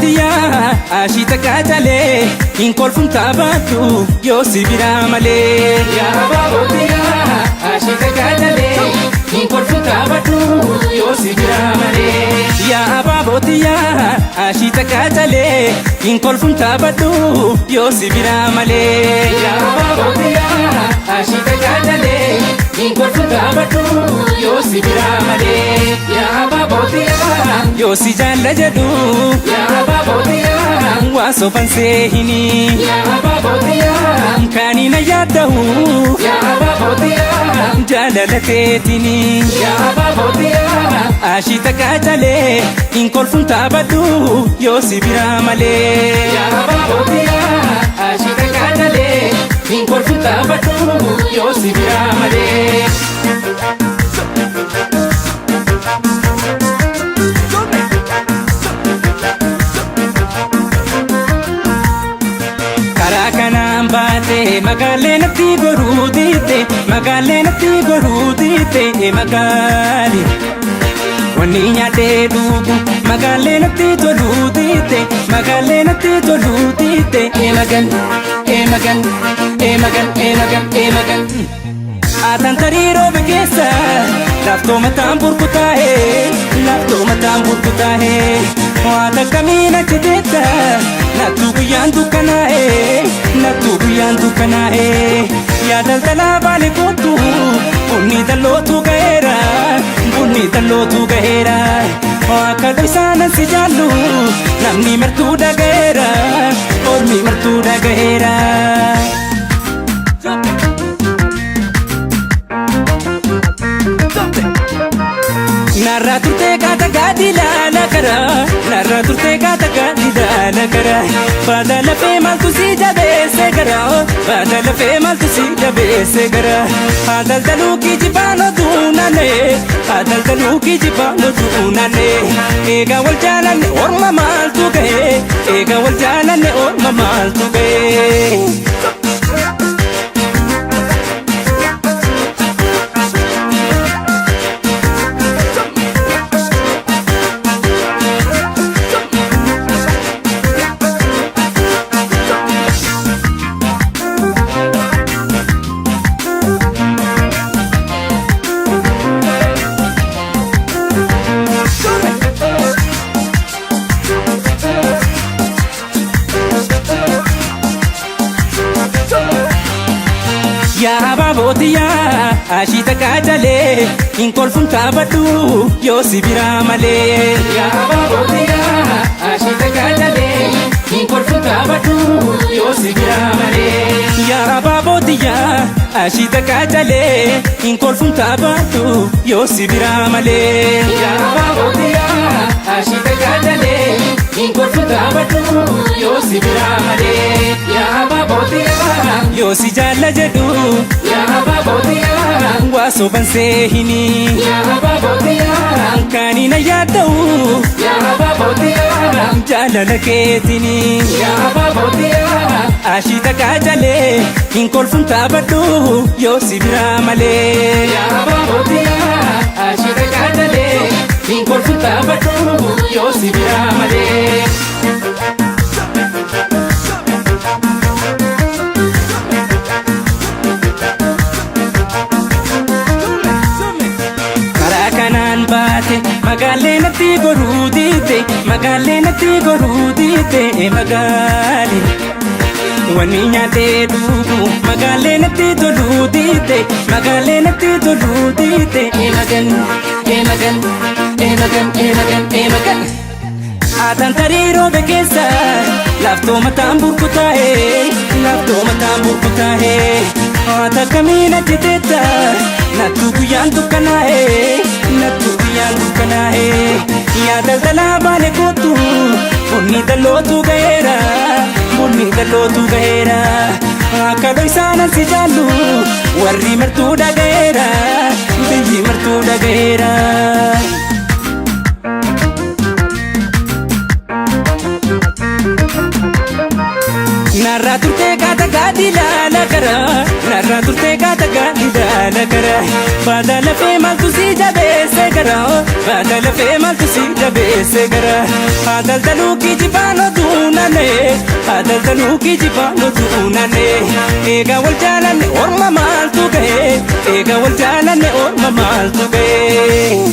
Abaabootiyaa ashii takka jalee hin kolfuun taphatu yoo si biraa malee. Yaa abaabootiyaa ashii takka jalee hin kolfuun taphatu yoo si biraa malee. Yaa abaabootiyaa ashii takka jalee hin kolfuun taphatu yoo si biraa malee. Yaa abaabootiyaa ashii takka jalee hin kolfuun taphatu yoo si biraa malee. Yaa abaabootiyaa yoo si jaalla jedhu. Yaa abaabootiyaa waa soofan seehini. Yaa abaabootiyaa kaanina yaaddahu. Yaa abaabootiyaa jaalala teetini. Yaa abaabootiyaa ashii takka jalee hin kolfuun taphadhu yoo si biraa malee. Yaa abaabootiyaa ashii takka jalee hin kolfuun taphadhu yoo si biraa malee. Karaa kanaan baate magaalee natti goruu diite, magaalee natti goruu diite magaali. Wanni nyaadhee dhugu magaalee natti toluu diite, magaalee natti toluu diite magan magan magan magan magan. Ataan tarii roobe keessa laaftoo mataan burkutaa'ee, laaftoo mataan burkutaa'ee, waan akkamiin achi teetta nattuu guyyaan dukkanaa'ee, nattuu guyyaan dukkanaa'ee. Yaa daldalaa baale kootu, bunni dallootu ga'eera, bunni dallootu ga'eera. Akka dhoysaanan si jaallu namni martuu dhaga'eera, ormi martuu dhaga'eera. Narraa turtee kaata gaadhi laala karaa, narraa turtee kaata gaadhi laala karaa, baada lafee maaltu si jabeesse garaa, baada lafee maaltu si jabeesse garaa, haa daldaluu kijibaan oduu naannee, haa daldaluu kijibaan oduu naannee, eegaa wal jaalanne orma maaltu ga'e, eegaa wal jaalanne orma maaltu ga'e. Yaa abaabootiyaa ashii takka jalee hin kolfuun taphadhu yoo si biraa malee. Yaa abaabootiyaa ashii takka jalee hin kolfuun taphadhu yoo si biraa malee. Yaa abaabootiyaa ashii takka jalee hin kolfuun taphadhu yoo si biraa malee. Yaa abaabootiyaa ashii takka jalee hin kolfuun taphadhu yoo si biraa malee. Yaa abaabootiyaa yoo si jaalla jedhu. Yaa abaabootiyaa waa soofan seehini. Yaa abaabootiyaa kaanina yaaddahu. Yaa abaabootiyaa jaalala keetini. Yaa abaabootiyaa ashii takka jalee hin kolfuun taphadhu yoo si biraa malee. Yaa abaabootiyaa ashii takka jalee hin kolfuun taphadhu yoo si biraa malee. Karaa kanaan baate magaalee natti goruu diite, magaalee natti goruu diite magaali. Wanni nyaatee dhugu magaalee natti toluu diite, magaalee natti toluu diite magan magan magan magan magan. Ataan tarii roobe keessa laaftoo mataan burkutaa'ee, laaftoo mataan burkutaa'ee, waan akkamiin achi teetta nattuu guyyaan dukkanaa'ee, nattuu guyyaan dukkanaa'ee. Yaa daldalaa baale kootu, bunni dallootu ga'eera, bunni dallootu ga'eera, akka dhoysaanan si jaallu warri martuu dhaga'eera, biyyi martuu dhaga'eera. Narraa turtee kaata gaadhi laala karaa, narraa turtee kaata gaadhi Ilaala gara baata lafee maaltu si jabeesse gara, baata lafee maaltu si jabeesse gara. Haa daldaluu kijibaan oduu naannee, haa daldaluu kijibaan oduu naannee. Eegaa wal jaalanne, orma maaltu ga'e? Eegaa wal jaalanne, orma maaltu ga'e?